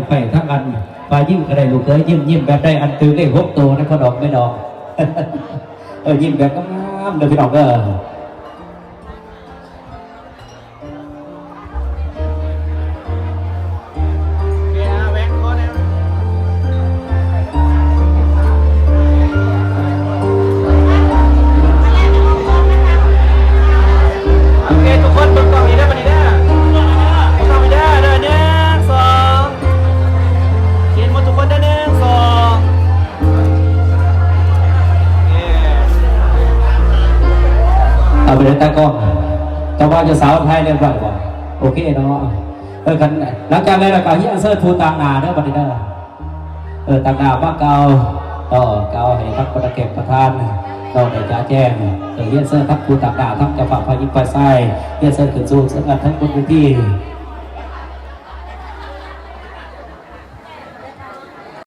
ໄປທາງອັນຝ່າຍຍິງກໍໄດ້ ລູກເຂີຍຍິ້ມ ຍິ້ມແບບໃດ ອັນຖືກເລກຫົກໂຕນະ ພໍ່ດອກແມ່ດອກ ເອີ ຍິ້ມແບບງາມໆເດີພີ່ນ້ອງເດີ. ໂອເຄ ທຸກຄົນເບິ່ງກ້ອງນີ້ເດີ ບັດນີ້ເດີ ເບິ່ງກ້ອງນີ້ເດີ ເດີ ໜຶ່ງ ສອງ ເຫັນໝົດທຸກຄົນເດີ ໜຶ່ງ ສອງ ເອີ ເອົາໄປເດີຕາກ້ອງ ເຈົ້າບ່າວເຈົ້າສາວຖ່າຍຮຽບຮ້ອຍແລ້ວບໍ່? ໂອເຄເນາະ ເອີ ຄັນຫຼັງຈາກນັ້ນແລ້ວກໍຮຽນເຊີນຜູ້ຕາງໜ້າເດີ ບັດນີ້ເດີ ເອີ ຕາງໜ້າມາກ່າວ ເອີ ກ່າວໃຫ້ທັງບັນດາແຂກປະທານເນາະ ໄດ້ຈະແຈ້ງ ເອີ ຮຽນເຊີນທັງຜູ້ຕາງໜ້າ ທັງເຈົ້າພາບຝ່າຍຍິງຝ່າຍຊາຍ ຮຽນເຊີນຂຶ້ນສູ່ເຊີນກັນທັງບົນເວທີ.